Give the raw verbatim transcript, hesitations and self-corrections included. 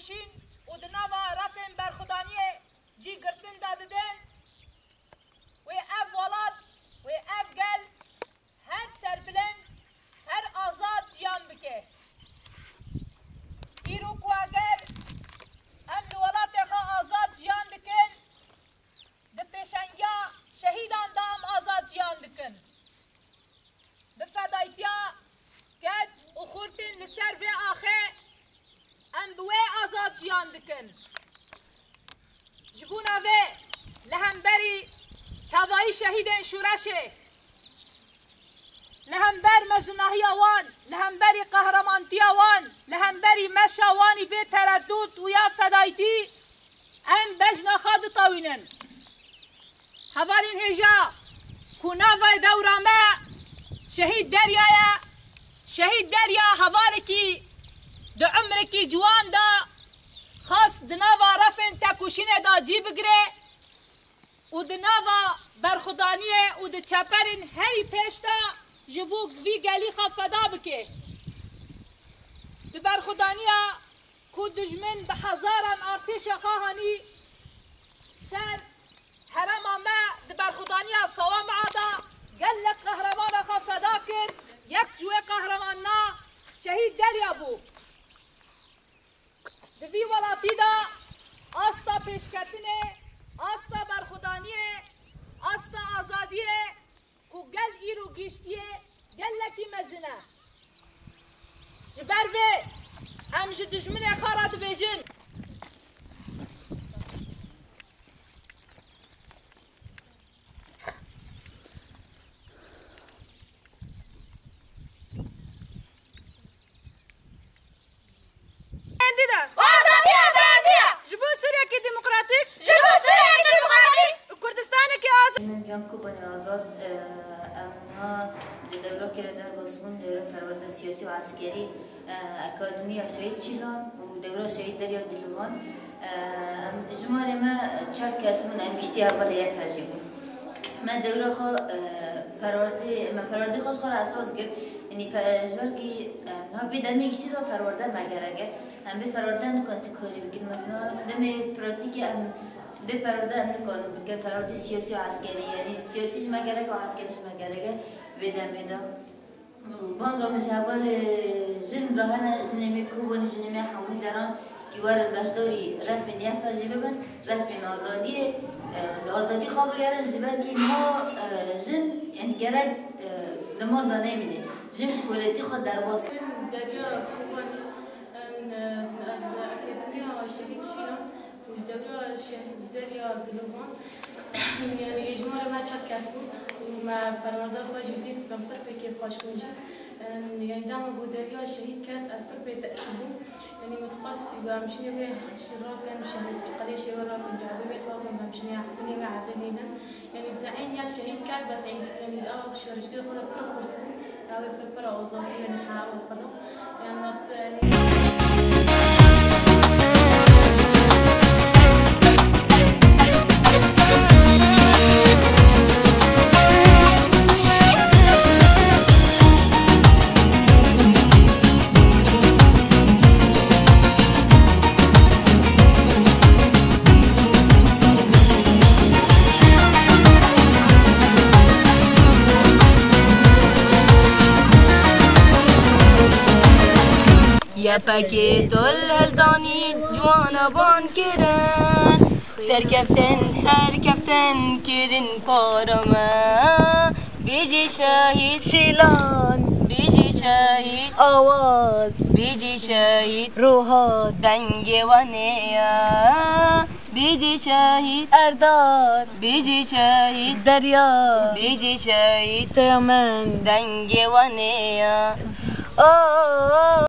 şîn û di nava refên berxwedaniyê cî girtin de didin. Wê ev welat, wê ev gel her serbilind, her azad jiyan bike. Îro ku eger em li welatê xwe azad jiyan dikin, di pêşengiya şehîdan de em azad jiyan dikin. Bi fedayîtiya ked û xurtên li ser vê axê em bi wê azad jiyan dikin. Ji bona vê li hemberî tevayî şehîdên şûreşê, li hember mezinahiya wan, li hemberî qehremantiya wan, li hemberî meşa wanî bê teredût û ya fedayîtî em bejna xwe ditewînin. Hevalên hêja ku navê dewra me Şehîd Derya ye, Şehîd Derya hevalekî di umrekî ciwan de xwest di nava refên tekoşînê de cî bigire û di nava berxwedaniyê û di çeperên herî pêş de ji bo vî gelî xwe feda bike. Di berxwedaniya ku dijmin bi hezaran artêşa xwe hanî ser herêma me, di berxwedaniya Sawamea de gelek qehreman xwe feda kir, yek ji wê qehremanana Şehîd Derya bû. Di vî welatî de asta pêşketinê, asta berxwedaniyê, asta azadiyê ku gel îro gihîştiye gelekî mezin e. Ji ber vê em ji dijminê xwe re dibêjin. Êdî de. Azadî, azadî! Ji bo Sûriyekî demokratîk. Ji bo Sûriyekî demokratîk. Kurdistanekî azad. Min Yankubanê Azad, e, em niha di dewra kê re derbas bûn, dewra perwerde siyasî û eskerî, e, Akademiya Şehîd Şîlan û dewra Şehîd Derya Dilovan. E, em, jimarê me çar kes bûn, em giştî hevalê YPJ'ê bûn. Me dewra xwe, e, perwerdê, me perwerdê xwe ji xwe re esas girt. Yanî pe-, ji ber kî, e, niha vê demê giştî de perwerde me gerek e. Em bê perwerde nikan tu karî bikin. Mesela demê pratîkê em bê perwerde em nikarin bikin. Perwerdê siyasî û eskerî. Yanî siyasî ji me gerek e û eskerî ji me gerek e vê demê de. Banga min ji hevalê jin re hene, jinê me Kobanî, jinê me hemû deran kî werin beşdarî refên YPJ'ê bibin, refên azadiyê, e, li azadî xwe bigerin, ji ber kî niha, e, jin, yanî gerek, e, di mal de nemîne. Jin koletî xwe derbas. Min Derya Kobanî, em, e, ez Akademiya Şehîd Şîlan. Dewra Şehîd Derya Dilovan, yanî êjmarê me çar kes bû û me perwerda xwe jî dît, em pir pê kêfxweş bûn jî. Yanî dema ku Derya şehîd ket, ez pir pê tesîr bûm. Yanî min dixwest ku em şinê wê ji rakin, şehîd qelêşê wê rakin, cihadê wê rakin, em şinê efûnê wê erdê nînin. Yanî te eyn yek şehîd ket, bes ês-, yanî ew şerişgirê xwe de pir xurt bû. Ew ê xwe pir azad bû, yanî hewa xwe de. Yanî me, yanî YPJ'ê dol hildanî, ciwana ban kirin. Serkeftin, serkeftin kirin para me. Bijî şehîd Şîlan, bijî şehîd Awaz, bijî şehîd Ruhat, dengê Wanê ye. Bijî şehîd Erdal, bijî şehîd Derya, bijî şehîd Temen, dengê Wanê ye. Oh, oh, oh.